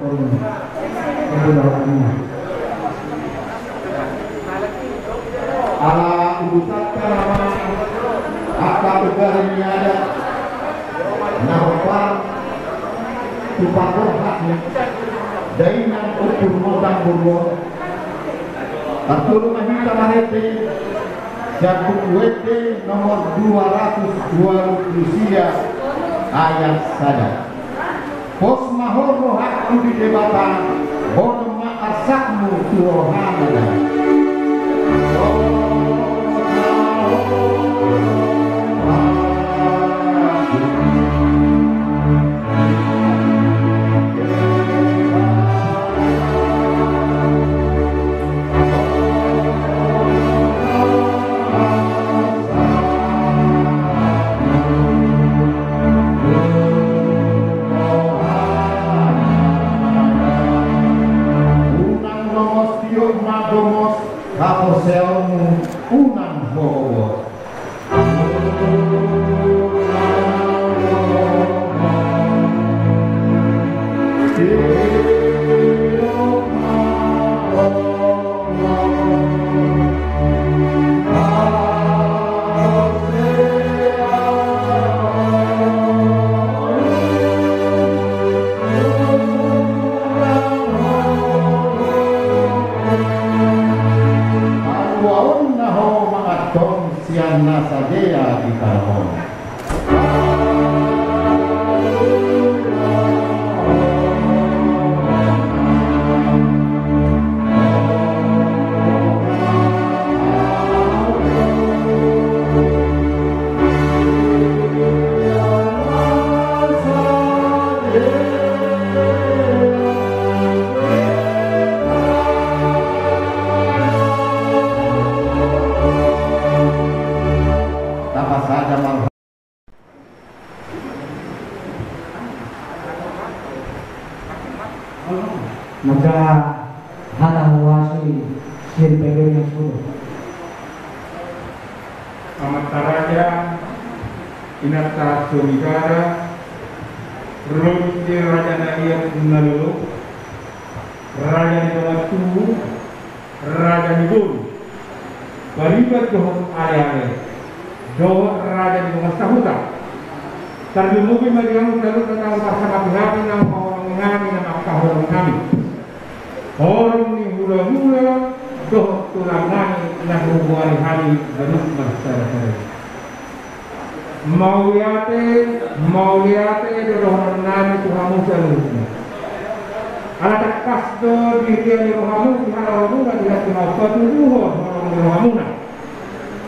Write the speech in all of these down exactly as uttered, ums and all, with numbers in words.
Ala urusan nama angka pegaran ni adat na hombar tu patorhat ni dainang umpur motang burwo. Artolo mahita mahete sian Buku Ende nomor dua ratus dua puluh sia ayat sada. Pos ma ho rohangku di Debata, boan ma arsakmu tu rohana. Unang lomos, tiop ma gomos, haporseaonmu unang hobobot. Paluaonna ho ma antong sian na sagea di tano on. Tapa saja mal. Maka hata huasi siri pegeng sudah. Amanta raja, inanta soripada, ro di raja na liat na lolo, raja ni dongan tubu, raja ni boru, pariban dohot aleale, dohot raja ni dongan sahuta. Tarlumobi ma di hamu saluhutna na huparsangapi hami, na hupaholongi hami, na mangkaholongi hami. Horong ni hulahula dohot tulang nami na hugoari hami ganup marsadasada i. Mauliate, mauliate do dohonon nami tu hamu saluhutna. Ala tangkas do dirian ni rohamuna di haroromuna di hatiha patuduhon horong ni rohamuna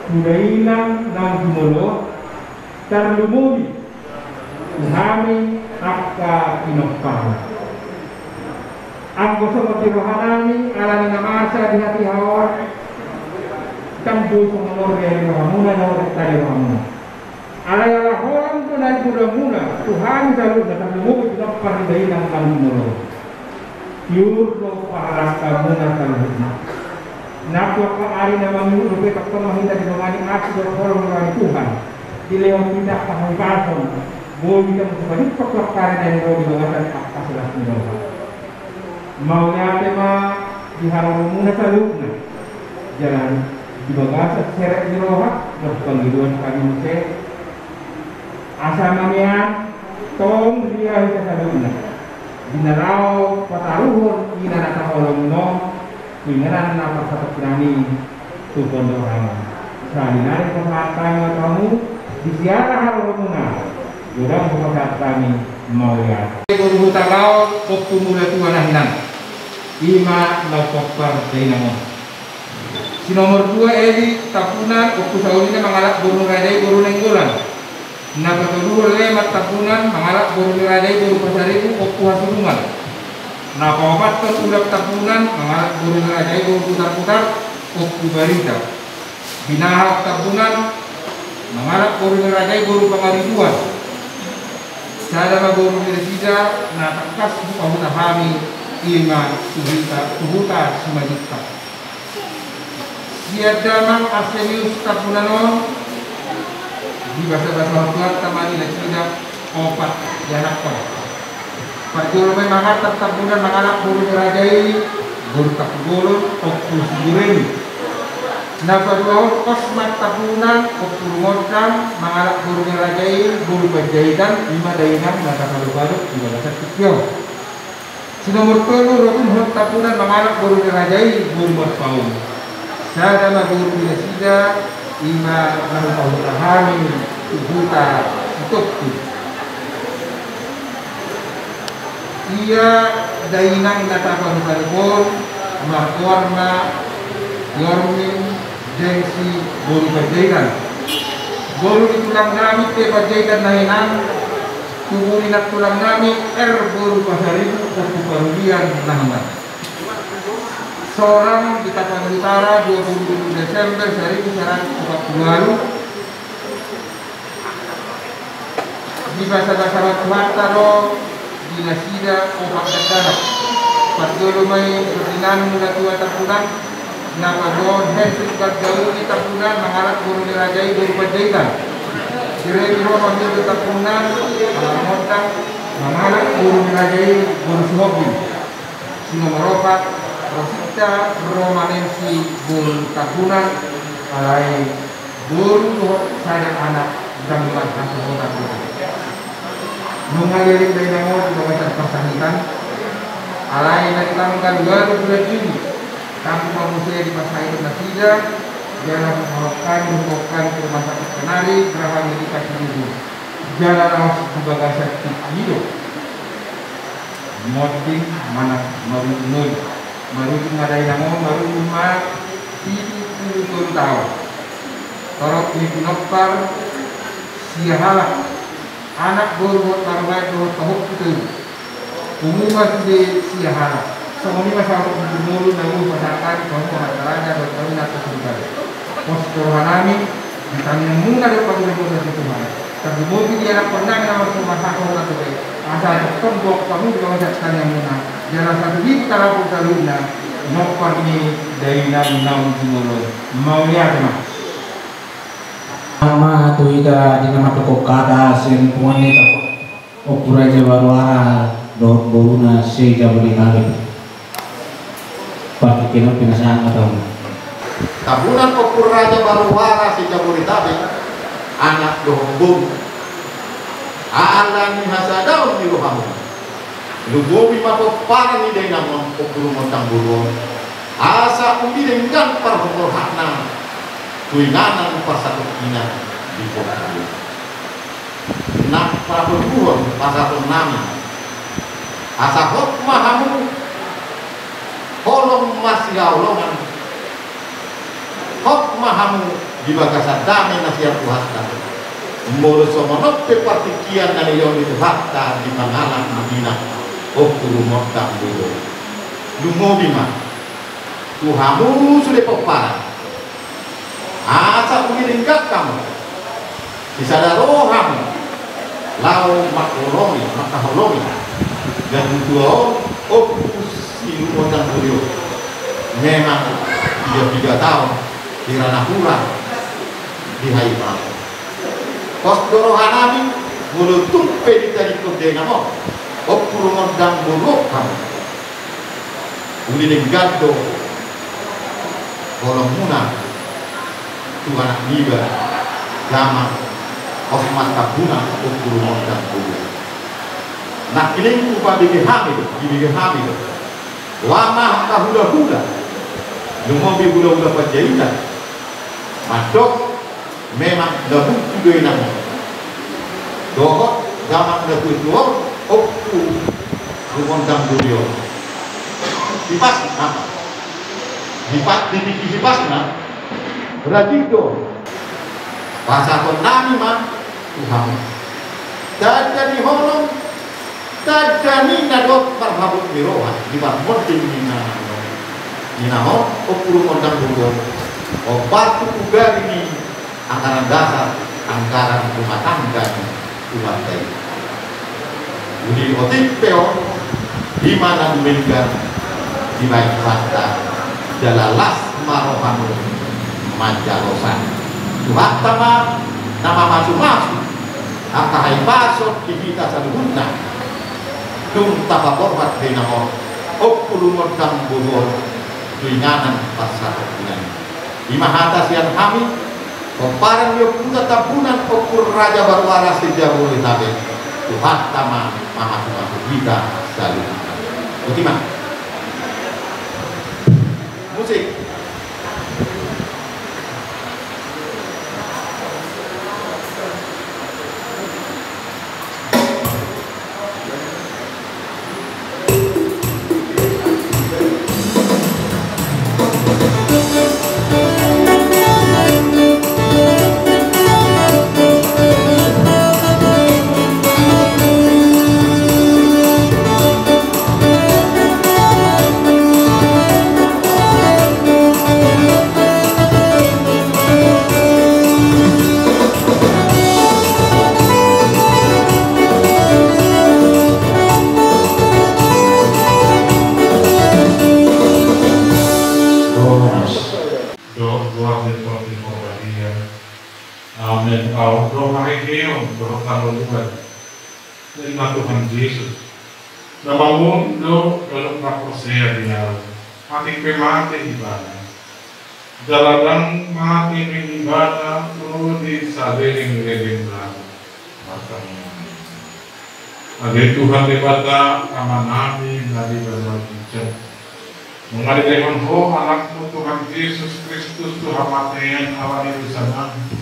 tu dainang nang jumolo, tarlumobi tu hami angka pinomparna. Anggo songon di rohanami, ala ni na masa di hatiha on, ndang boi songon on rian ni rohamuna, na orit tali rohamuna. Alai ala holan do na di rohamuna tu hami saluhutna, tarlumobi pinompar ni dainang nang jumolo. Tiur do pahalangkamuna saluhutna. Nang tu angka ari na mangihut dope tongtong ma hita didongani asi dohot holong ni roha ni Tuhan. Dilehon hita hahipason, boi hita muse pajumpang tu angka ari na naeng ro di bagasan angka las ni roha. Mauliate ma di haroromuna saluhutna. Jala di bagasan serep ni roha dohot pangidoan hami muse, asa mamean tong ria hita saluhutna di na laho pataruhon inganan na taholongi on, inganan na parsatongkinan i tu pondohan. Sahali nari pasahat hami ma tu hamu di siala haroromuna. Godang hupasahat hami mauliate. Boru Hutabaot, Ompu Mulatua na hinan, i ma na umpompar dainang on. Si nomor dua Eli Tambunan, Ompu Saulina mangalap boru ni raja i boru Nainggolan. Na patoluhon Leman Tambunan mangalap boru ni raja i boru Pasaribu, Ompu Hasibuan. Na paopathon Ulam Tambunan mangalap boru ni raja i boru Putarputar, Ompu Barita. Binahar Tambunan mangalap boru ni raja i boru Pangaribuan. Sada ma boru ni nasida na tangkas hupahuta hami, i ma tu huta, tu huta Simanjuntak. Sian damang Arsenius Tambunan on, dibasabasahon Tuhanta ma di nasida opat ianakhon. Parjolo ma i mangantar Tambunan mangalap boru ni raja i, boru Tampubolon, Ompu Sibireni. Na paduahon Osman Tambunan, Ompu Rumondang, mangalap boru ni raja i, boru Panjaitan, i ma dainang na tapadopadop di bagasan tingki on. Si nomor tolu, Rotunhon Tambunan mangalap boru ni raja i, boru Marpaung. Sada ma boru ni nasida, i ma na hupahuta hami tu huta Sitompul. Ia dainang na tapadopadop on margoar ma Yormin Dengsi boru Panjaitan. Boru ni tulang nami pe Panjaitan na hinan, tubu ni nantulang nami R boru Pasaribu, Ompu Parulian na hinan. Sorang di Tapanuli Utara, dua puluh tujuh Desember seribu seratus empat puluh walu. Dibasabasahon Tuhanta do di nasida opat dakdanak. Parjolo ma i Ferdinand Mulatua Tambunan, na paduahon Hendrik Gandauli Tambunan mangalap boru ni raja i boru Panjaitan. Jeremi Roma Milo Tambunan, ala Rumondang, mangalap boru ni raja i boru Sihombing. Si nomor opat, Rosita Romanensi boru Tambunan, alai boru dohot sada anak ndang marhasohotan do. Nunga leleng dainang on di bagasan parsangitan, alai na di tanggal ualu bulan Juni, tanggal ma muse diparsangiton nasida, jala hupasahat hami tu rumah sakit Kenari, Graha Medica Cibubur. Jala laos di bagasan tingki i do. Monding manang marujung olo. Marujung ma dainang on, marujung ma pitu pulu tolu taon. Torop ni pinompar sia halak, anak, boru, marhaha dohot pahompu tolu. Pungu ma sude sia halak. Songon i ma sahat tu ngolu na ulu pasahat hami tu hamu amanta raja dohot hami na tu sumbar. Pos do roha nami, di tangiangmuna dohot pangulahon muna tu Tuhan. Tarlumobi di anakkon nami na marhasohotan dope, asa tongtong boan hamu di bagasan tangiangmuna. Jala satu hiu tarapul saluhutna, pinompar ni dainang na ujung olo. Mauliate ma. Ama tu hita di na mandok hata sian punguan ni ta. Ompu Raja Baruara dohot boruna se-Jabodetabek. Partingkian on pinasahat ma tu hamu. Tambunan Ompu Raja Baruara se-Jabodetabek, anak dohot boru. Ala ni hasadaon ni rohamuna, lumobi ma pomparan ni dainang on, Ompu Rumondang boru on. Asa uli denggan parhomolhatna tu inganan parsatongkinan di portibi on. Nang parhomolhon pasahaton nami, asa hot ma hamu holong masihaholongan, hot ma hamu di bagasan dame na sian Tuhanta. Molo songon on pe partingkian na nilehon ni Tuhanta di pangalap ni inang, Ompu Rumondang boru on, lumobi ma tu hamu sude pomparan. Asa uli denggan hamu, sisada roha hamu laho mangholongi, mangkaholongi natuatua on, Ompu si Rumondang boru on. Memang piga-piga taon hira na hurang di hahipason. Pos do roha nami, molo tung pe ditadingkon dainang on, Ompu Rumondang boru on, hamu. Uli denggan do holongmuna tu anak niba, damang Osman Tambunan, Ompu Rumondang boru on. Nangkining hupabege hami do, dibege hami do. Roha ma angka hulahula, lumobi hulahula Panjaitan, mandok memang na buntu do inang on dohot damang natuatua on, Ompu Rumondang boru on. Hipasna, hipas, di tingki hipasna, rajin do. Pasahaton nami ma tu hamu tanda ni holong, tanda ni na dohot marhabot ni roha di parmonding ni inang on, Ompu Rumondang boru on, hombar tu pugari ni anggaran dasar, anggaran rumah tangga ni Tuhanta i. Uli otik pe on, i ma na dumenggan dibahen Tuhanta, jala las ma rohamu manjalosa. Tuhanta ma na mamasumasu angka hahipason di hita saluhutna. Tung tapaborhat do inang on, ompung gondang boru on, tu inganan parsatongkinan. I ma hata sian hami, pomparan ni Ompunta Tambunan, Ompu Raja Baruara se-Jabodetabek, Tuhanta ma mamasumasu hita saluhutna. Boti ma. Musik. Dohot goar ni Tondi Porbadia. Amen. Aut do haheheon dohot hangoluan, ninna Tuhan Jesus. Na mangolu do dolok na porsea di Ahu, atik pe mate ibana, jala ndang mate be ibana ro di saleleng ni lelengna. Martangiang ma hita. Ale Tuhan Debata, Amanami na di banua ginjang, nunga dilehon Ho Anakmu Tuhan Jesus Kristus tu hamatean ala ni dosanami,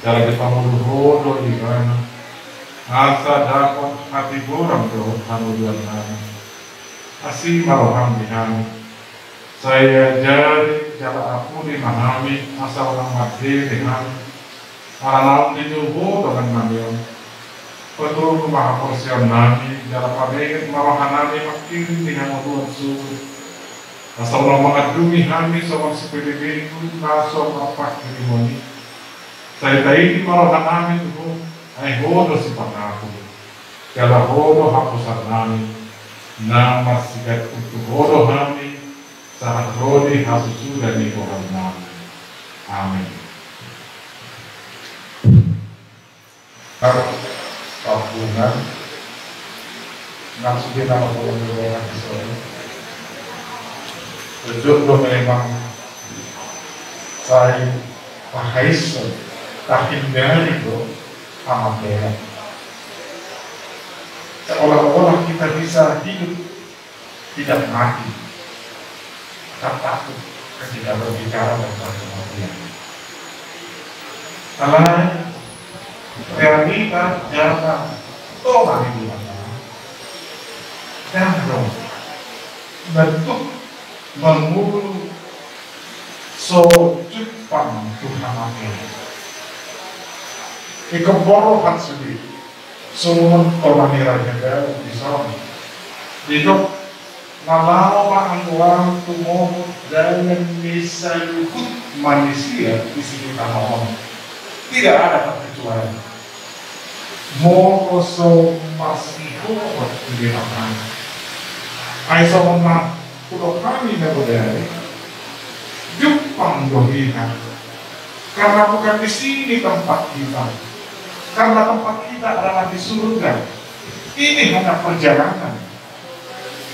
jala dipangolu Ho do ibana, asa dapot hatigoran dohot hangoluannami. Asi ma roham di hami, sai ajari jala apuli ma hami, asa unang mandele hami, ala naung dinuhu dongannami on. Patoru ma haporseaonnami, jala pameget ma rohanami mangkirim di hangoluan sogot, asa unang mangandungi hami songon sipelebegu na so marpangkirimon i. Sai taidi ma rohanami tu Ho, ai Ho do sipangapul, jala Ho do haposannami, na marsigantung tu Ho do hami, sahat ro di hasusuda ni rohanami. Amen. Tambunan, nang sude nama bolon bolon di sini. Jujur do memang sai tahaishon, tahindari do hamatean. Seolah-olah kita bisa hidup tidak mati. Akan takut ketika berbicara tentang kematian. Alai realita jala toma ni Debata ndang adong na tuk mangolu so jumpang tu hamatean. Ingkon borhat sude songon toma ni Raja Daud dison. Didok, na laho ma anggo ahu tumohot dalan ni saluhut manisia di sini tano on, tidak ada terkecuali. Molo so marsihohot tu Debata, ai songon na hudok hami na bodari, jumpang do hita. Karena bukan di sini tempat kita. Karena tempat kita adalah di surga. Ini hanya perjalanan.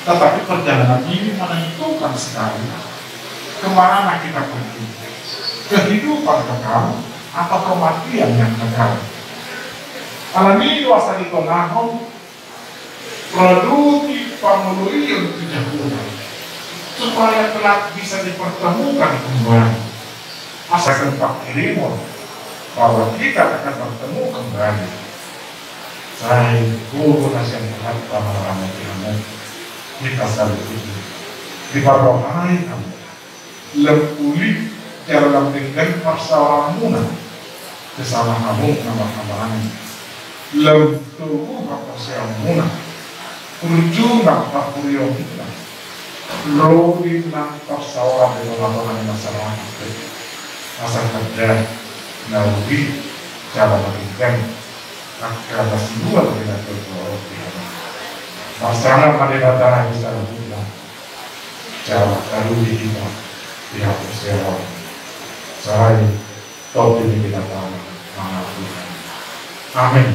Tetapi perjalanan ini menentukan sekali kemana kita pergi. Kehidupan kekal atau kematian yang kekal. Alani i do asa ditonahon Radoti pangoloion tu jahowa, supaya kelak bisa dipertemukan kembali. Asa pangkirimon bahwa kita akan bertemu kembali. Sai gogo na sian Tuhanta ma ramoti hamu, hita saluhutna. Diparrohai hamu lam uli jala lam denggan parsaoranmuna, sesama hamu na marhahamaranggi. Lam togu haporseaonmuna, uju nang parhuriaonmuna, ro di nang parsaoran di tongatonga ni masyarakat. Asa tanda na uli jala na denggan angka na sinuan di na togu on di hamu. Marsangap ma Debata di saluhutna. Jala taruli hita di haporseaon. Sai topi ni Debata mangaramoti hita. Amen.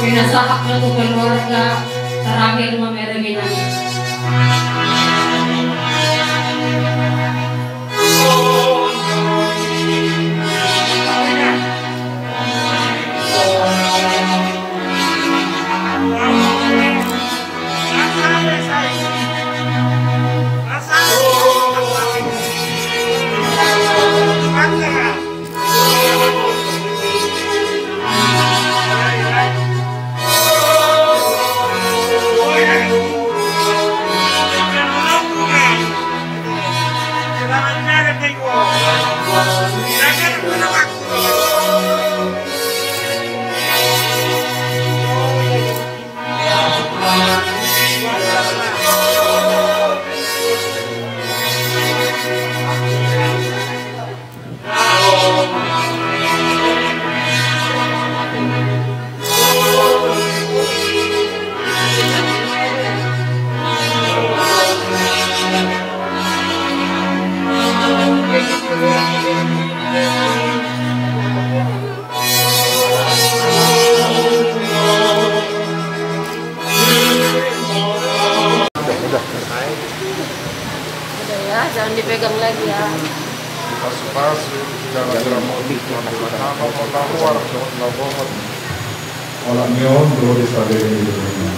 Pinasahat na tu keluarga terakhir mamereng inang. Udah, udah. Udah ya, jangan dipegang lagi ya. Dipasupasu, jangan diramoti, jangan diramoti. Olat ni on do di sadari ni dunia.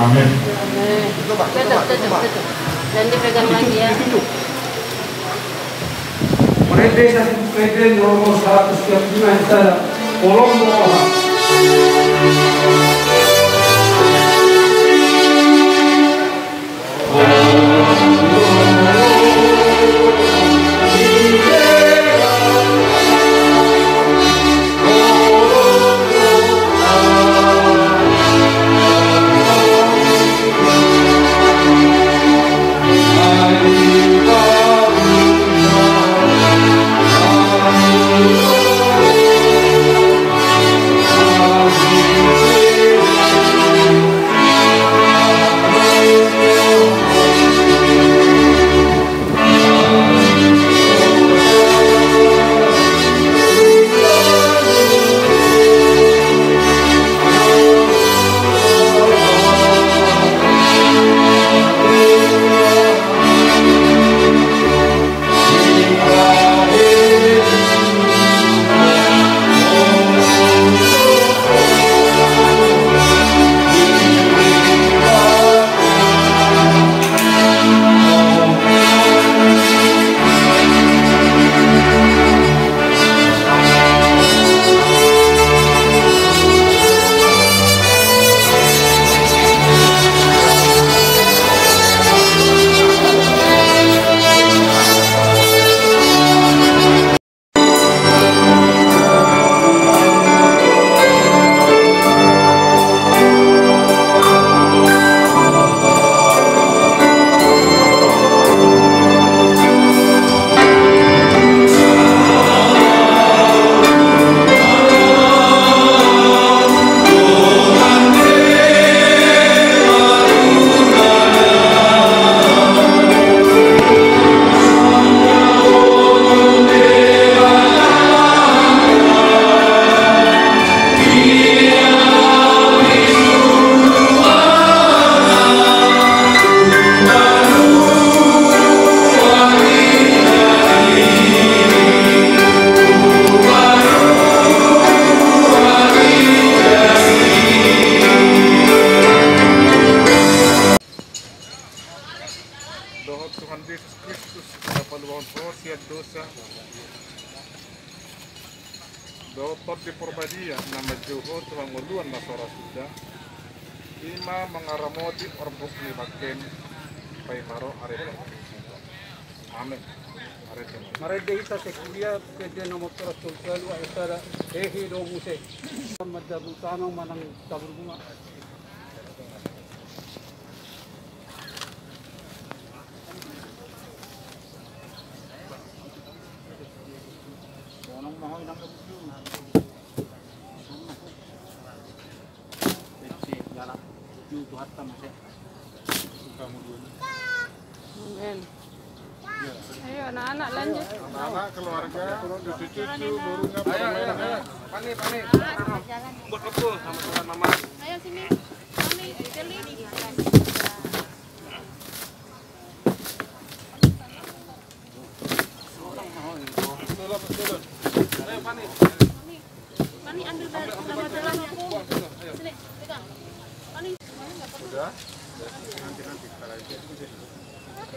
Amin. Amin. Tutup, tutup, tutup. Jangan dipegang lagi ya. Marende satu, marende nomor seratus tiga puluh lima yang saya. Tolong doa. Ia na manjou ho tu hangoluan na so ra suda, i ma mangaramoti orbuk ni bangkem, paima ro ari. Amen. Marende hita sian Kuria, Pede nomor seratus tolu ayat sada, hehe do muse. Mandabu tano manang tabur bunga. Amen. Ayo, anak-anak lanjut. Anak-anak, keluarga, cucu-cucu, burungnya. Ayo, ayo, ayo. Pani, pani. Buat apa? Sama-sama, Mama. Ayo, sini. Pani, Jeli.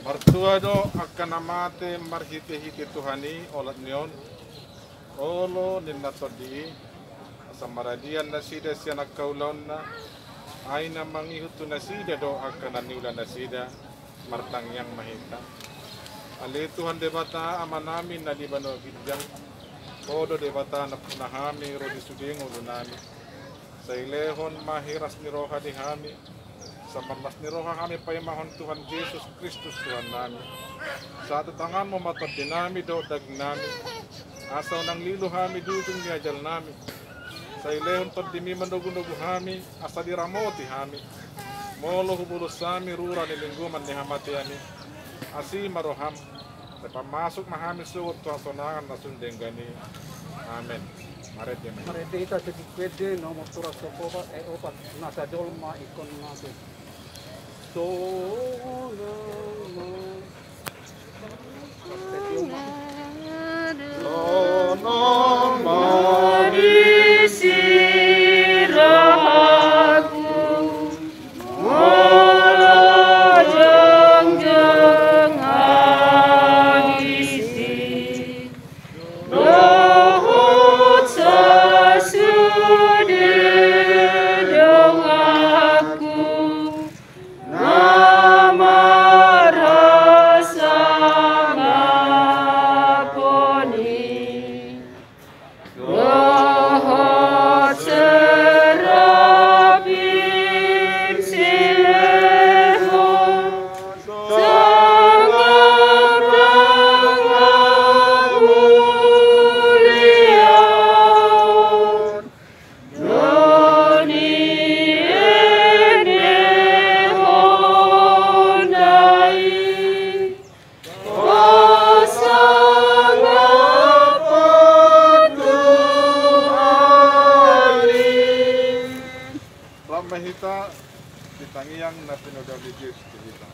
Martua do angka na mate marhite-hite Tuhan i olat ni on, olo ninna tondi i, asa maradian nasida sian angka ulaonna, ai na mangihut tu nasida do angka na niula nasida. Martangiang ma hita. Ale Tuhan Debata Amanami na di banua ginjang, Ho do Debata nampuna hami ro di sude ngolunami. Sai lehon ma hiras ni roha di hami, asa marlas ni roha hami paimahon Tuhan Jesus Kristus Tuhannami. Sahat tu tanganmu ma tondinami dohot dagingnami, asa unang lilu hami di ujung ni ajalnami. Sai lehon tondimi manogu-nogu hami, asa diramoti hami. Molo hubolus hami rura ni linggoman ni hamatean i, asi ma roham, sai pamasuk ma hami sogot tu hasonangan na sun denggan i. Amen. Marende ma. Marende hita sian Buku Ende nomor seratus opat, eh, opat, nasa jolma ingkon mate. Sonang ma. Sonang ma disi rohaku, molo jongjong habis i, dohot sasude donganku. Na marhasangapon i dohot serapin silehon sangap na muliaon. Doni ende hona i pasangapon tu ari. Rap ma hita di tangiang na pinodom ni Jesus tu hita.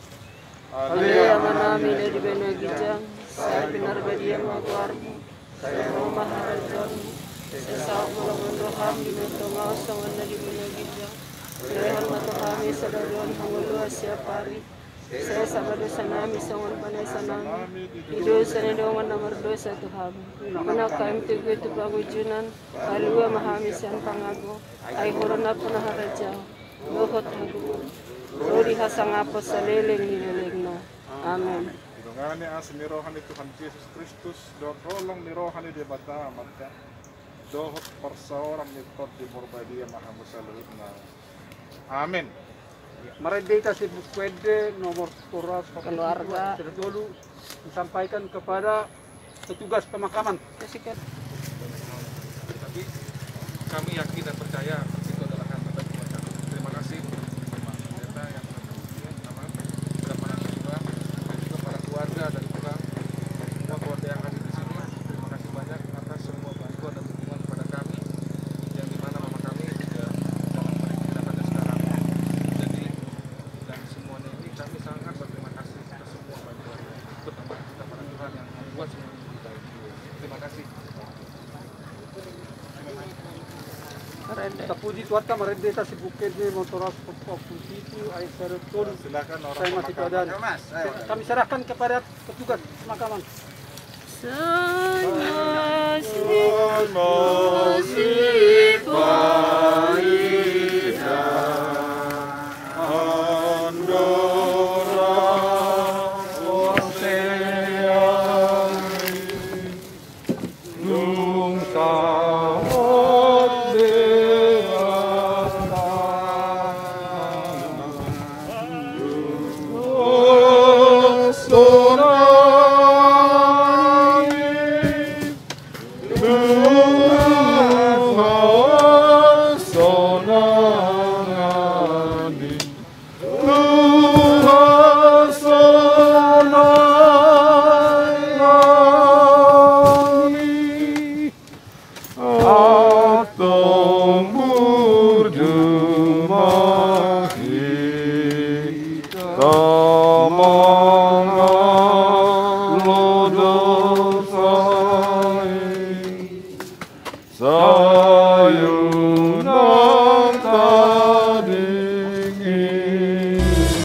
Ale Amanami na di banua ginjang, sai pinarbadia ma goarmu, sai ro ma harajaonmu, sai saut ma lomo ni roham di banua tonga on songon na di banua ginjang. Lehon ma tu hami sadari on hangoluan siapari. Sesa ma dosanami songon panesanami di dosa ni dongan na mardosa tu hami. Unang hami togihon tu pangunjunan, palua ma hami sian pangago, ai Ho do nampuna harajaon dohot hagogoon ro di hasangapon saleleng ni lelengna. Amen. Didongani asi ni roha ni Tuhan Jesus Kristus, dohot holong ni roha ni Debata Amanta, dohot parsaoran ni Tondi Porbadia ma hamu saluhutna. Amen. Marende hita sian Buku Ende nomor seratus opat puluh dua, keluarga, ayat tolu, disampaikan kepada petugas pemakaman. Tapi kami yakin dan percaya itu adalah hak atas keluarga. Terima kasih Pak Pendeta yang sudah menghubungi, nama, kepada para siswa dan juga para keluarga dari Tulang, semua keluarga yang hadir di sini. Terima kasih banyak atas semua bantuan dan dukungan kepada kami yang dimana mama kami juga dalam perjalanan sekarang. Jadi dan semuanya ini kami sangat berterima kasih atas semua bantuan, terutama kepada Tuhan yang membuat semua ini jadi baik. Terima kasih. Marende. Tapuji Tuhanta, marende hita sian Buku Ende nomor seratus opat puluh pitu ayat sada tolu. Silakan orang pemakaman. Kami serahkan kepada petugas pemakaman. Semua